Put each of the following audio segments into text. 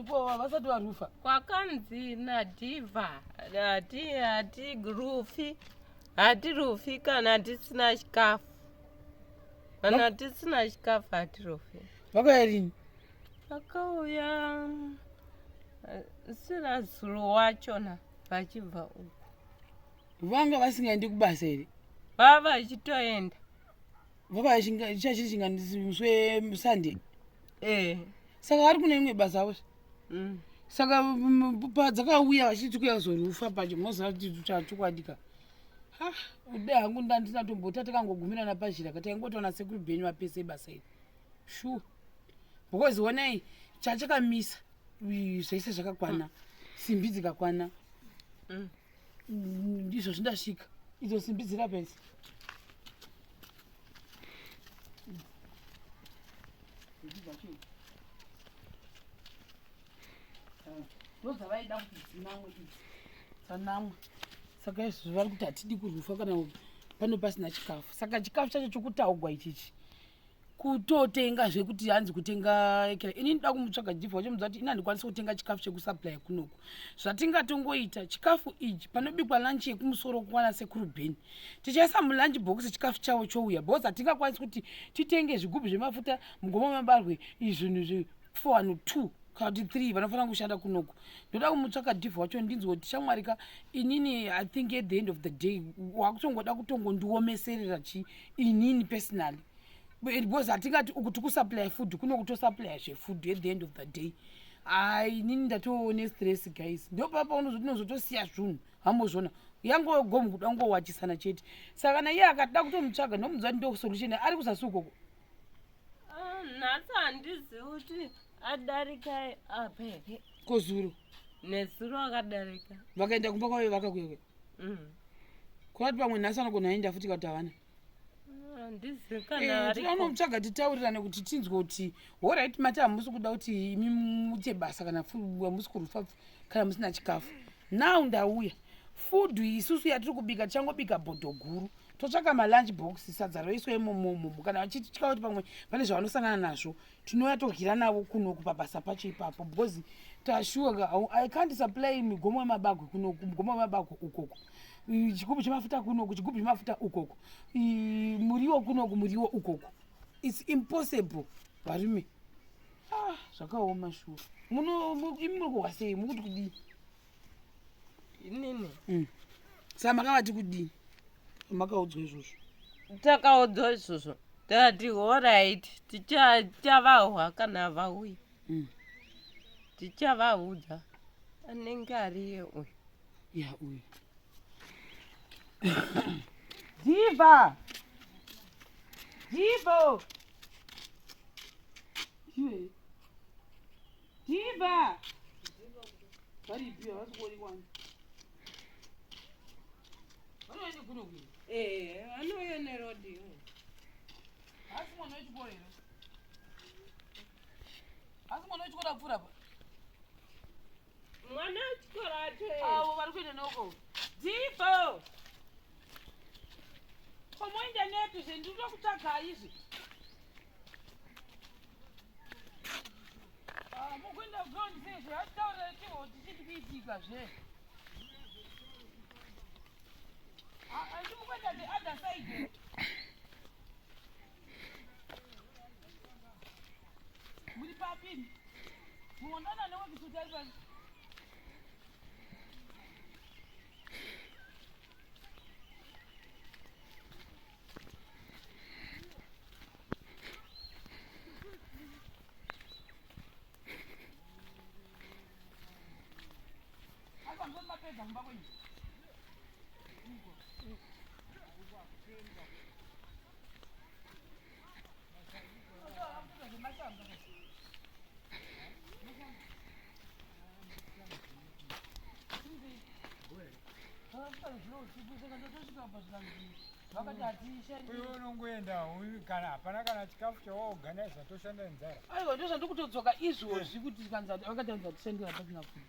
variko vasati varufa. Kwakanzi nadhivha hati hatirufi hatirufi kana tisina chikafu. Kana tisina chikafu hatirufi. Vakauya rini? Vakauya eh, sina zuro wachona vachibva uku. Vanga vasingaendi kubasa here? Vava vachitoenda. Vakauya chachiri chingani musi weSunday? Eh. Saka vari kune rimwe basa avo. Saka padzakauya vachiti kuya kuzorufa pacho munoziva kuti chachokwadi ka. Ha, ude hangu ndandisina tombota takangogumirana pazhira ka taingotoona sekuru Benyu vapese basa iri. Sure. Because honai chachakamisa zvese zvakakwana. Simbi dzikakwana. Ndizvo zvindasvika. Idzo simbi dziri apa idzi. Ndodzavaida kuti dzinamwe idzi. Dzanamwa. Saka izvo vari kuti hatidi kurufa kana pano pasina chikafu. Saka chikafu chacho chokutaugwa ichichi. Kutotenga zvekuti hanzi kutenga ekera. Ini ndoda kumutsvaga Jivha wacho mudza kuti ini handikwanisi kutenga chikafu chekusupply kunoku. Zvatingatongoita chikafu ichi panobikwa lunch yekumusoro kwana sekuru Ben. Tichaisa mulunch box chikafu chavo chouya because hatingakwanisi kuti titenge zvigubhu zvemafuta mugoma mabarwe izvinhu zvi 4 and 2 kana kuti 3 vanofanira kushanda kunoku. Ndoda kumutsvaka Jivha wacho ndinzwe kuti shamwari ka inini I think at the end of the day wakutongoda kutongondiomeserera chi inini personally. Because hatingati uku tikusupply food kuno kutosupply zvefood at the end of the day. Ai inini ndatoone stress guys. Ndopapa unozotosiya zvinhu hambozvona yango gomu kuda kungowachisana chete. Saka kana iye akada kutomutsvaga ndomuudza kuti ndo solution ari kuzasi ukoko. Ah, nhasi handizivi kuti adarika apa here. Kozuro. Nezuro akadarika. Vakaenda kumba kwavo vakakuya. Kurati pamwe nhasi anogona aenda futi kana kuti havana. Handizivi kana variko. Tinomutsvaga titaurirane kuti tinzwe kuti horait mati hamusi kuda kuti imi muite basa kana hamusi kurufa kana musina chikafu. Now ndauya. Food isusu yatiri kubika tichangobika bhodho guru. Totsvaka malunch box sadza roiswa imomo imomo kana vachitya kuti pamwe pane zvavanosangana nazvo tinouya todyira navo kunoku pabasa pacho ipapo because tashuwa I can't supply migomo yemabagwe kunoku mugomo wemabagwe ukoko. Chigubhu chemafuta kunoku chigubhu chemafuta ukoko. Muriwo kunoku muriwo ukoko. It's impossible varume. Ah, zvakaoma shuwa. Muno imi muri kuhwa sei mukuti kudii? Inini. Saka makavati kudii? Makaudzwa izvozvo. Takaudzwa izvozvo. Takati horait tichavahwa kana vauya. Tichavaudza. Anenge ariye uyu. Ya uyu. Diva. Divo. Diva. Diva. Varipi havasi kuonekwa. Vanoenda kuno kuno. Eh, vanouya nerodi iwe. Asi mwana wechikoro here? Asi mwana wechikoro apfuura apa? Mwana wechikoro atoenda. Avo vari kuenda noko. Divo. Komoenda nepi zve ndiri kutsvaga izvi. Ah, mukuenda ground sei zve hatitaurira tiwo tichiti kuitika zve. Ah, asi mukuenda the other side. Muri papi? Muondana newekisuti ari papi? Apa ndoni mapedza kumba kwenyu? Uyu unongoenda uyu kana hapana kana chikafu chawaorganiza toshanda nenzara. Aiwa ndozvandiri kutodzoka izvozvi kuti vakati hanzi hatishandira pasina food.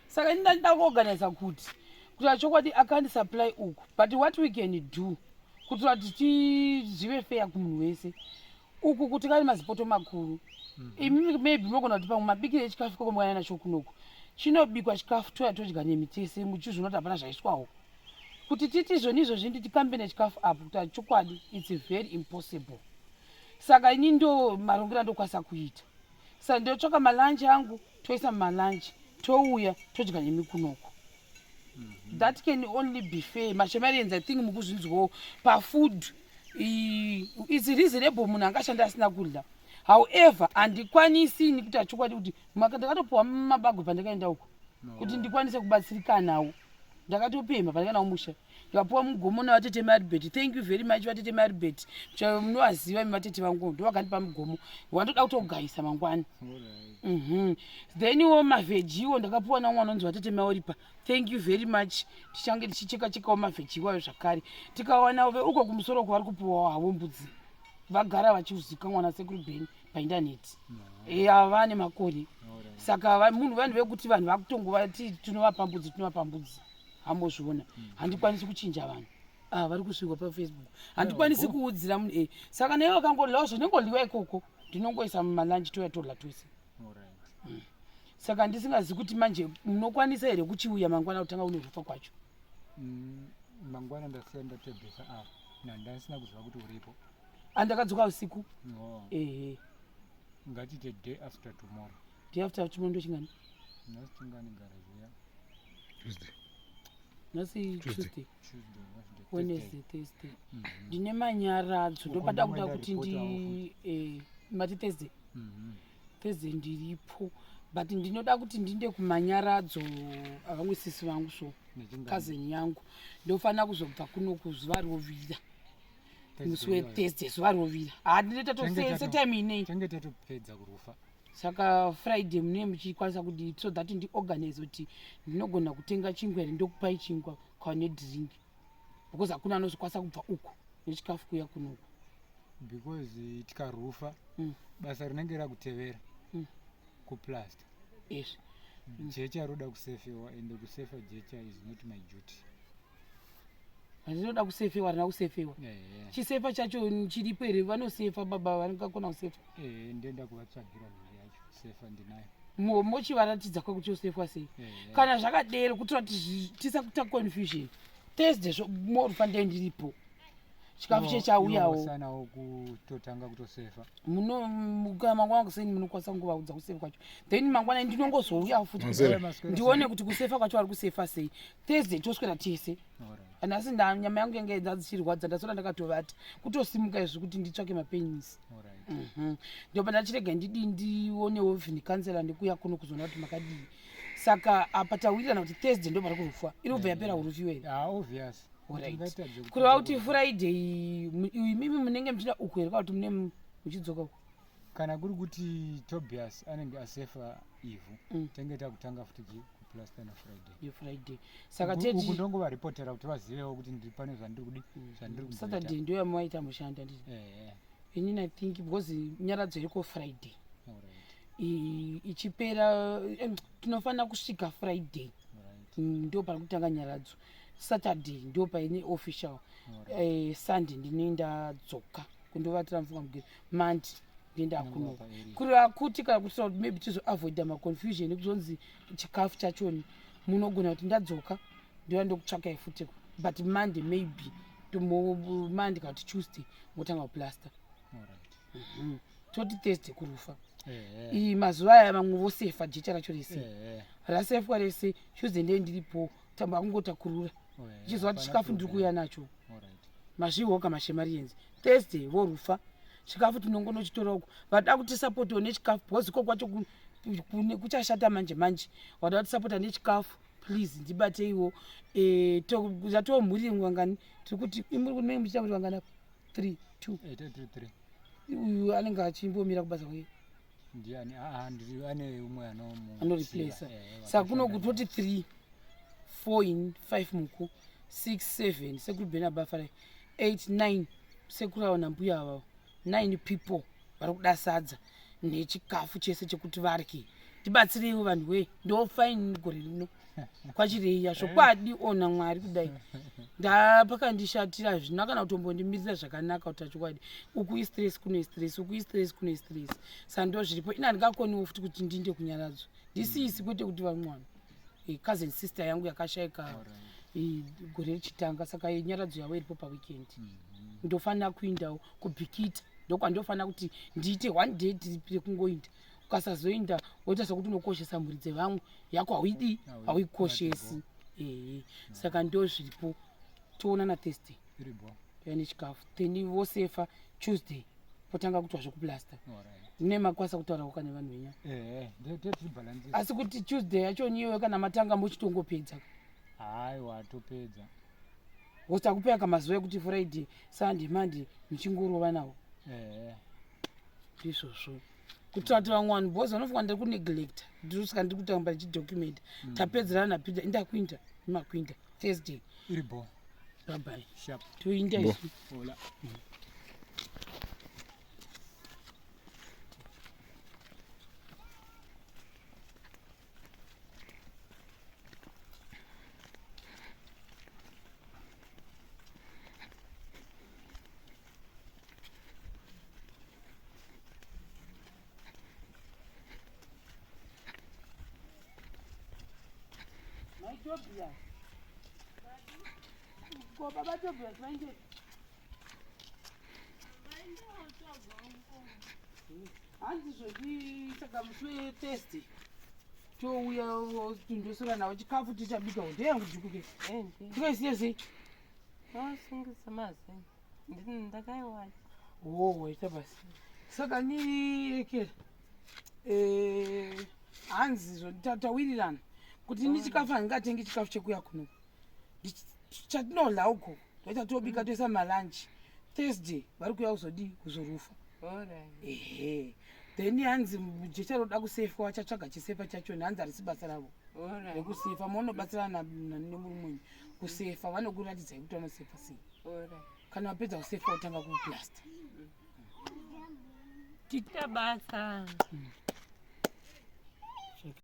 Saka ini ndandida kuorganiza kuti kuti chokwadi akandi supply uku but what we can do kuitira kuti tizive fair kumunhu wese uku kuti kane mazipoto makuru. Imi maybe munogona kuti pamwe mabikire echikafu ikoko mukana nacho kunoku chinobikwa chikafu touya todya nemi tese muchizviona kuti hapana zvaiswawo kuti titi izvoni izvozvi ndi tikambe nechikafu apo kuti chokwadi its very impossible. Saka ini ndo marongero andokwanisa kuita. Saka ndotsvaka malunch angu, toisa mumalunch, touya todya nemi kunoko. That can only be fair. Mashemarians, I think mukuzvinzwawo pafood its reasonable munhu angashanda asina kudya. However, handikwanisi ini kuti achokwadi kuti ndakatopiwa mabagwe pandakaenda uko kuti ndikwanise kubatsirikanawo. Ndakatopemha pandakaenda kumusha, ndikapiwa mugomo navatete Maribet. Thank you very much, vatete Maribet. Munovaziva imi vatete vangu, ndovakandipa mugomo wandoda kutogayisa mangwana. Then wo mavheji iwo ndakapiwa namwe anonzi vatete Maoripa. Thank you very much. Tichange tichicheka chekawo mavheji iwayo zvakare. Tikawana veuko kumusoro uko vari kupiwawo havo mbudzi, vagara vachizikanwa nasekuru Beni paindaneti. Ava vane makore, saka munhu vanhu vekuti vanhu vakutongovati tinovapa mbudzi, tinovapa mbudzi, hambozviona. Handikwanisi kuchinja vanhu ah, vari kusvikwa paFacebook, handikwanisi kuudzira munhu. Saka naivo vakangodlawo zvinongodliwa ikoko, ndinongoisa mumalunch, touya todla tose. Saka ndisingazivi kuti manje munokwanisa here kuchiuya mangwana kutanga kunorufa kwacho? Mangwana ndasiya ndatebhesa apa nandasina kuziva kuti uripo. Andakadzoka usiku. Oh. Ehe. Ngatiite day after tomorrow. Day after tomorrow ndochingani? Nhasi chingani? Gara zviya. Tuesday. Nhasi Tuesday. Tuesday. Tuesday, Wednesday, Wednesday, Thursday. Ndine manyaradzo. Uko Ndopada kuda ndingoenda kuti ndi reportawo. Mati Thursday? Mhm. Thursday ndiripo, but ndinoda kuti ndinde kumanyaradzo avamwe sisi vangu, so Nechingani? Cousin yangu. Ndofanira kuzobva kuno kuzuva rovira, musi Thursday iyoyo. weThursday zuva rovira. Handinoita Tenge setime inei. Tenge tatopedza kurufa. Saka Friday mune muchikwanisa kuti so that ndiorganize kuti ndinogona kutenga chingwa here, ndokupai chingwa kwa nedrink, because hakuna anozokwanisa kubva uku nechikafu kuya kunoku. Because tikarufa, basa rinenge rakutevera kuplasta. Izvi. Jecha roda kusefewa, ende kusefa jecha is not my duty. Rinoda kusefewa, rina kusefewa. Ehe. Chisefa chacho chiripo here? Vanosefa baba vanongakona kusefa. Ehe, ndenda kuvatsvagira nhumbi yacho, sefa ndinayo. Mochivaratidza kwakuti yosefwa sei. Ehe. Kana zvakadero, kuitira kuti tisakuita confusion, Thursday morufa ndee ndiripo, chikafu chechauyawo. Iwo kutotanga kutosefa. Muno mangwana kuseni munokwanisa kungovaudza kusefa kwacho, then mangwana ndinongozouya futi Manzere. ndione kuti kusefa kwacho vari kusefa sei. Thursday toswera tese. Alright. Nhasi nyama yangu yange dzichirwadza, ndasora ndakatovata, kutosimuka izvi kuti nditsvake mapenisi. Alright. Ndopa ndachirega ndidi ndionewo vhini kansela ndikuya kuno kuzoona kuti makadii. Saka apa tawirirana kuti Thursday ndo pari kurufa, iri kubva yapera hurufiwa here? Ah, obvious. Alright. Tingaita zvekuti- Kureva kuti Friday imimi munenge muchida uku here, kana kuti mune muchidzoka uku? Kana kuri kuti Tobias anenge asefa ivhu, tenge takutanga futi kuplasta nafriday. YeFriday, saka Uku teti ndongovaripotera kuti vazivewo kuti ndiri pane zvandiri kudi, zvandiri kumboita. Saturday ndo yamaita mushanda, nditi? Ehe. Inini I think because nyaradzo iriko Friday, Alright. Ichipera tinofanira kusvika Friday. Alright. Ndo pari kutanga nyaradzo, Saturday ndo paine official. Alright. Sunday ndine ndadzoka kundovatira mufunga mugere, Monday ndienda kuno. Unongova paarea. Kureva kuti kana kuitira kuti maybe tizoavoida maconfusion ekuzonzi chikafu chachoni, munogona kuti ndadzoka ndova ndokutsvakai futi, but Monday maybe Monday kana kuti Tuesday motanga kuplasta. Alright. Toti Thursday kurufa. Ehe. Iyi mazuva aya vamwe vosefa jecha racho rese. Ehe. Rasefwa rese, Tuesday ndee ndiripo, tamba akungotakurura. Ehe, Ichiziva kuti hapana chikafu ndiri problem. kuuya nacho. Alright. Mazvihoka mashemarienzi, Thursday vorufa, chikafu tinongonochitora uko. Vada kutisapotawo nechikafu, because iko kwacho kuchashata manje manje. Vada kutisapota nechikafu, please ndibateiwo. Yatoo mhuri vangani tiri kuti imuri muchiita kuti vangani apa? 3, 2? 8, 2, 3. Uyu anenge achimbomira kubasa kwake. Ndiani? Ah, ndiri ane umwe anomu Anoreplaca. Saka kuno kutoti 3, 4 in 5, muku 6, 7, sekuru Bena Bafarai, 8, 9, sekuru avo nambuya avavo, 9 people vari kuda sadza nechikafu chese chekuti varye. Tibatsireiwo vanhu wee, ndo fine gore rino. Kwachireya zvokwadi ona Mwari kudai ndapakandishatira hazvina kana kutombondimirira zvakanaka kuti chokwadi uku istress kuno istress uku istress kuno istress sa ndo zviripo ini handingakoniwo futi kuti ndinde kunyaradzwa ndisisi kwete kuti vamwana eh, cousin sister yangu yakashaika eh, gore richitanga saka nyaradzo yavo iripo paweekend mm -hmm. ndofanira kuindawo kubhikita ndokwandofanira kuti ndiite one day trip rekungoinda ukasazoinda woita sekuti unokoshesa mhuri dzevamwe yako hauidi hauikoshesi ehe saka ndo zviripo toonana thursday touya nechikafu then vosefa tuesday potanga kutwa zvekuplasta mune makwasa kutaurawo kana vanhu venya asi kuti tuesday yacho niyoyo kana matanga mochitongopedza haiwa topedza wotakupeka kamazuva ekuti friday sunday monday muchingorova nawo ndizvozvo kuitira kuti vamwe vanhu bhozi vanofunga ndiri kuneglecta ndiri saka ndiri kutamba ndichidocumenta mm. tapedzerana napeter inda kuinda imakuinda thursday iri bo babai toinda isu mm. Mai Tobias. Ko baba Tobias vaende. Hanzi zvodi saka musi weThursday touya tindosora nawo chikafu tichabika ndeyangu dhuku ke. Tikaisiya sei? Wasungisa mazen'e. Ndini ndakaiwacha. Wo waita basi. Saka nirekera. Eh, hanzi zvo tawirirana kuti ini chikafu handingatengi chikafu chekuya kuno. Chatinodla uko toita tobika toisa malunch. Thursday vari kuuya kuzodii kuzorufa. Ehe. Then hanzi jecha roda kusefwa vachatsvaga chisefa chacho hanzi harisi basa ravo. Rekusefa munobatsirana nemurume wenyu kusefa vanokuratidzai kuti vanosefa sei. Kana wapedza kusefa wotanga kuplasta. Tita basa.